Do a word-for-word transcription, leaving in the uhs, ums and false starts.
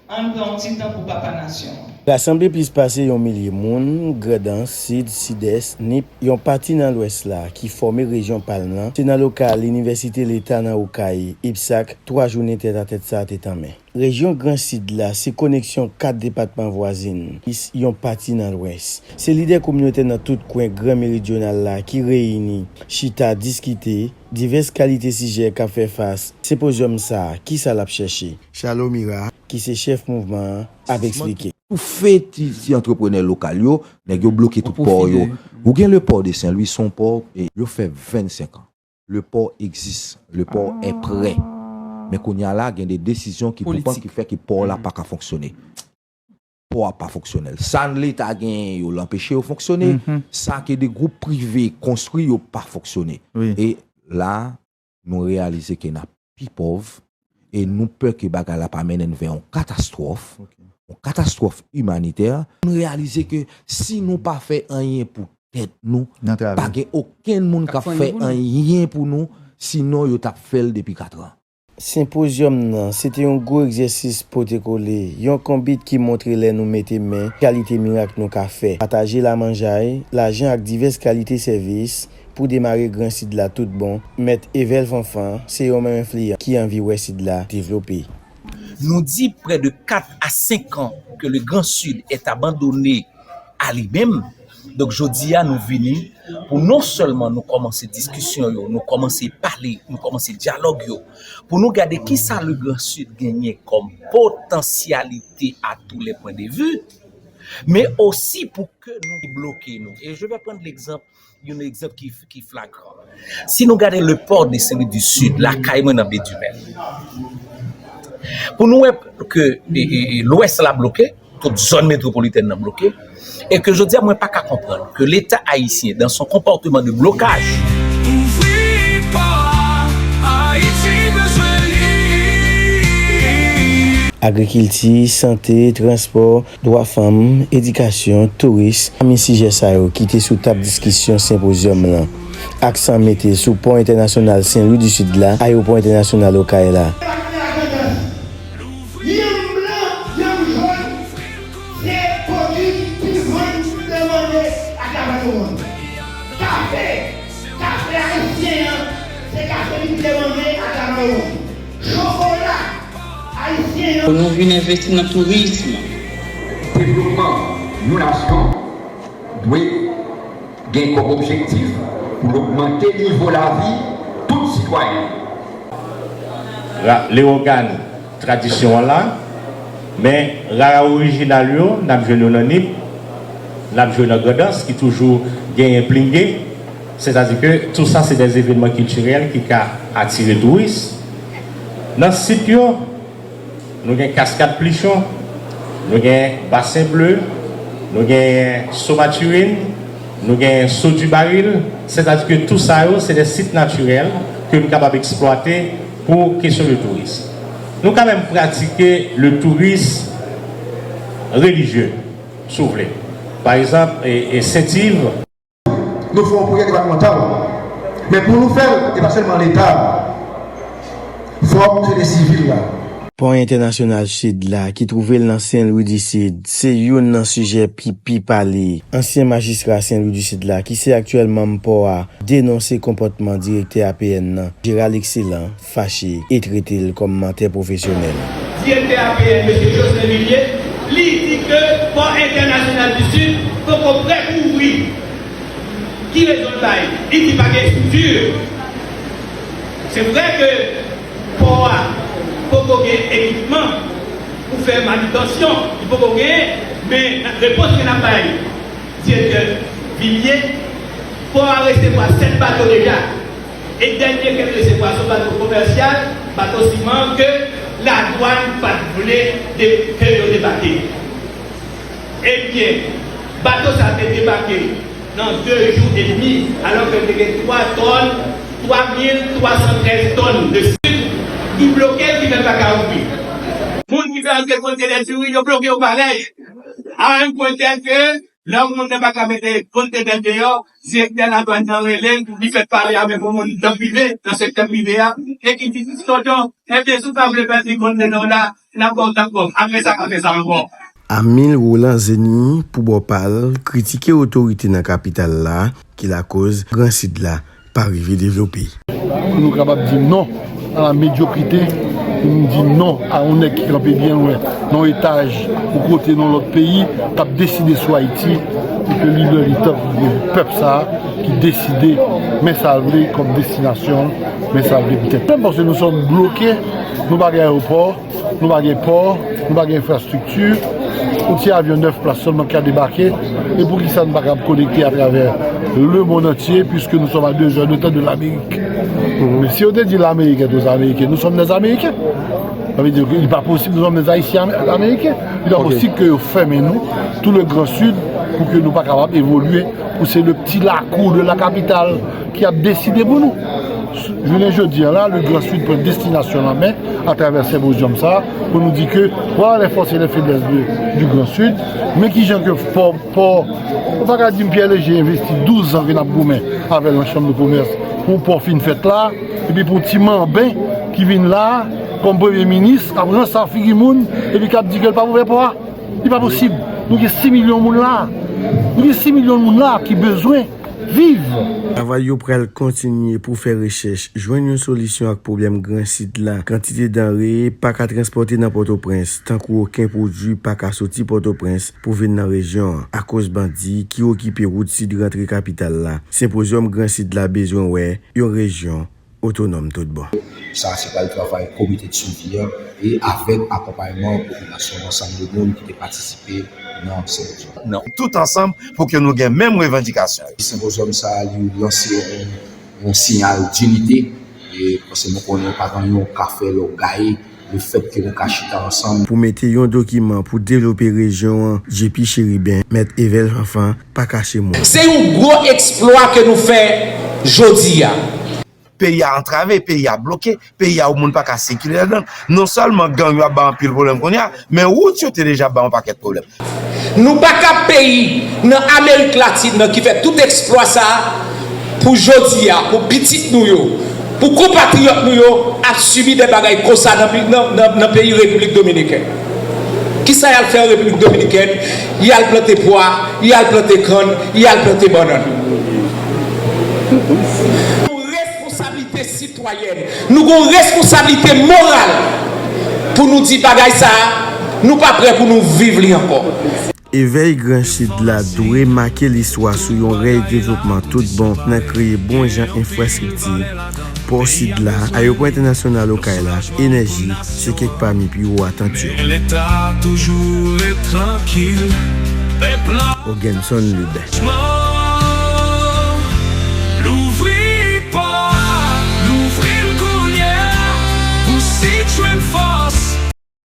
Ann pran yon ti tan pou papa nasyon an. Rasanble plis pase yon milye moun, Grandans, Sid, Sidès, Nip, yon pati nan Lwès la, ki fòme rejyon Palm lan, se nan lokal Inivèsite Leta nan Okay, IPSAC, twa jounen tètatèt sa a te tanmen. Rejyon Gran Sid la se koneksyon kat depatman vwazen, plis yon pati nan Lwès. Se lidè kominote nan tout kwen Gran Meridyonal la ki reyini, chita, diskite divès kalite sijè k ap fè fas senpozyòm sa a, kisa l ap chèche? Shalomira, ki se chèf mouvman an, ap eksplike. Toufe ti, ti antreprenè lokal yo, nèg yo bloke tout pò yo. Ou gen le port de Saint-Louis, se yon pò, e yo fè vennsenk an. Le port existe, le port est prêt. Men kounye a la, gen de desizyon ki pou pran ki fè ke pò la pa ka fonksyone. Pò a pa fonksyonèl. Sa leta genyen yo, l anpeche yo fonksyone. Sa ke de gwoup prive konstwi yo pa fonksyone. E la, nou reyalize ke n ap pi pòv e nou pè ke bagay la pa mennen n vè yon katastwòf, yon katastwòf imanitè. Nou reyalize ke si nou pa fè anyen pou tèt nou, pa gen okenn moun k ap fè anyen pou nou, sinon yo t ap fè l depi katran. Senpozyòm nan, se te yon gwo egzèsis pote kole, yon konbit ki montre lè nou mete men, kalite mirak nou ka fè. Pataje lamanjay, lajan ak divès kalite sèvis pou demare Gran Sid la tout bon. Mèt Evel Fanfan se yon menm enfliyan ki anvi wè Sid la devlope. Nou di près de quatre à cinq ans que le Grand Sud est abandonné à li menm. Donk, jodi a, nou vini pou non sèlman nou kòmanse diskisyon yo, nou kòmanse pale, nou kòmanse dyalòg yo, pou nou gade kisa le Grand Sud genyen kòm potansyalite à tous les points de vue, men osi pou ke nou bloke nou. E je vais prendre l'exemple, yon egzanp ki, ki flagran. Si nou gade le port de Saint-Louis du Sud, lakay mwen nan Bedimèn, pou nou wè ke, e, e, e, Lwès la bloke, tout zòn metwopolitèn nan bloke, e ke jodi a mwen pa ka konprann ke Leta ayisyen, dans son comportement de blocage, Ouvri pò a, Ayiti bezwen li. Agrikilti, sante, transpò, dwa fanm, edikasyon, touris, pami sijè sa yo ki te sou tab diskisyon senpozyòm lan. Aksan mete sou pò entènasyonal Sen Lwi di Sid la, ayewopò entènasyonal Okay la. Yanm blan, yanm jòn, se pwodui ki pi vann ki demande atravè lemonn. Kafe, kafe ayisyen an, se kafe ki pi demande atravè lemonn. Chokola ayisyen an. Pou nou vin envesti nan tourism. Devlopman yon nasyon dwe gen kòm objektif pou l ogmante nivo lavi tout sitwayen. Ra-, lewogàn tradisyon an la, men rara orijinal yo, n ap jwenn yo nan Nip, n ap jwenn nan Grandans, ki toujou genyen plinge. Sètadi ke tou sa se dè evènman kiltirèl ki ka atire touris. Nan sit yo, nou gen Kaskad Plichon, nou gen Basen Ble, nou gen So Maturin, nou gen So di Baril. Sètadi ke tou sa yo, se dè sit natirèl ke nou kapab eksplwate pou kesyon de touris. Nou ka menm pratike le touris relijye, si w vle. Pa egzanp, e, e Sentiv. Nou fè yon pwojè depatmantal. Men pou nou fè l, e pa sèlman Leta. Fòk sosyete sivil la. Pò entènasyonal Sid la, ki twouve l nan Sen Lwi di Sid, se youn nan sijè ki pi pale. Ansyen majistra Sen Lwi di Sid la, ki se aktyèl manm pò a, denonse konpòtman direktè A P N nan, Gérald Excellent, fache e trete l kòm mantè pwofesyonèl. Direktè A P N, mesye Jocelyn Villiers, li di ke pò entènasyonal di Sid poko prè pou ouvri. Ki rezon l bay? Li di pa gen estrikti. Se vre ke pò a poko gen ekipman pou fè manitansyon, li poko genyen, men repons ke n ap bay direktè Villiers, pò a resevwa sèt bato deja. E dènye ke l resevwa se yon bato komèsyal, bato siman ke ladwàn pa t vle de, ke yo debake. Ebyen, bato sa te debake nan de jou edmi, alò ke te gen twa tòn, twa mil twa san trèz tòn de sik ki bloke, ki menm pa ka ouvri. Moun ki fè antre kontè dè diri, yo bloke yo parèy. A un point tel ke Lè yon moun nan pa ka mete kontena deyò, direktè ladwàn nan rele l, li fèk pale avèk yon moun nan prive, nan sektè prive a, e ki di, "Tonton, ebyen, si w pa vle pèdi kontena w la, n ap ba w tanpon." Apre sa, ka fè sa ankò. Amil Roland Zeni, pou bò pa l, kritike otorite nan kapital la ki lakoz Gran Sid la pa rive devlope. Pou nou kapab di non à la médiocrité, pou nou di non a yon nèg ki kanpe byen lwen, nan yon etaj ou kote nan lòt peyi, k ap deside sou Ayiti, e ke li lè li tan pou pèp sa a ki deside men sa l vle kòm destinasyon, men sa l vle pou tèt pèp, paske nou sòm bloke, nou pa gen ayewopò, nou pa gen pò, nou pa gen enfrastrikti. Yon ti avyon nèf plas sèlman ki ka debake. E poukisa nou pa kab konekte atravè le monde entier, puisque nous sommes à deux heures de temps de l'Amérique? Men si yo te di l'Amérique est aux Américains, nous sommes des Américains. Sa vle di ke li pa posib nou sòm des Haïtiens américains. Li pa posib ke yo fèmen nou, tout le Grand Sud, pou ke nou pa kapab evolye, pou se le pti lakou de la kapital ki ap deside pou nou. Jounen jodi a la, le Grand Sud pran destinasyon l an men atravè senpozyòm sa a, pou nou di ke voilà les forces et les faiblesses de, du Grand Sud, men kijan ke pò, pò, ou pa ka di m Pierre Léger envesti douz an ke n ap goumen avè l nan chanm de komès pou pò fin fèt la, epi pou ti manben ki vin la kòm premye minis, ap ranse ak figi moun, epi k ap di ke l p ap ouvè pò a. Li pa posib. Nou gen sis milyon moun la. Nou gen sis milyon moun la ki bezwen viv. Travay yo pral kontinye pou fè rechèch, jwenn yon solisyon ak pwoblèm Gran Sid la. Kantite danre pa ka transpòte nan Pòtoprens, tankou okenn pwodui pa ka soti Pòtoprens pou vin nan rejyon an, akoz bandi ki okipe wout sid rantre kapital la. Senpozyòm Gran Sid la bezwen wè yon rejyon otonòm tout bon. Sa se pral travay komite de swivi an e avèk akonpayman popilasyon, ansanm de moun ki te patisipe nan senpozyòm. Nan tout ansanm pou ke nou gen menm revandikasyon yo. Senpozyòm sa a, li lanse yon, yon siyal dinite, e paske nou konnen pa gen anyen w ka fè lè w gaye, le fèt ke nou ka chita ansanm. Pou mete yon dokiman pou devlope rejyon an, J P Chérubin, Mèt Evel Fanfan, pa kache mo. Se yon gwo eksplwa ke nou fè jodi a. Peyi a antrave, peyi a bloke, peyi a yon moun pa ka sikile ladan l. Non sèlman gang yo ap bay anpil pwoblèm kounye a, men wout yo te deja bay yon pakèt pwoblèm. Nou pa ka peyi nan Amerik Latin nan ki fè tout eksplwa sa a pou jodi a, pou pitit nou yo, pou konpatriyòt nou yo ap sibi de bagay konsa nan, nan, nan, nan peyi Repiblik Dominikèn. Kisa y al fè an Repiblik Dominikèn? Y al plante pwa, y al plante kann, y al plante bannann. Yon responsablite sitwayèn, nou gen yon responsablite moral pou nou di bagay sa a, nou pa prè pou nou viv li ankò. Evèy Gran Sid la dwe make listwa sou yon rèy devlopman tout bon nan kreye bon jan enfrastrikti, pò Sid la, ayewopò entènasyonal Okay la, enèji, se kèk pami pi wo atant yo. Leta toujou ret trankil, pèp la Ogenson Lubè. Louvri pò a, louvri l kounye a, pou Citroën Ford.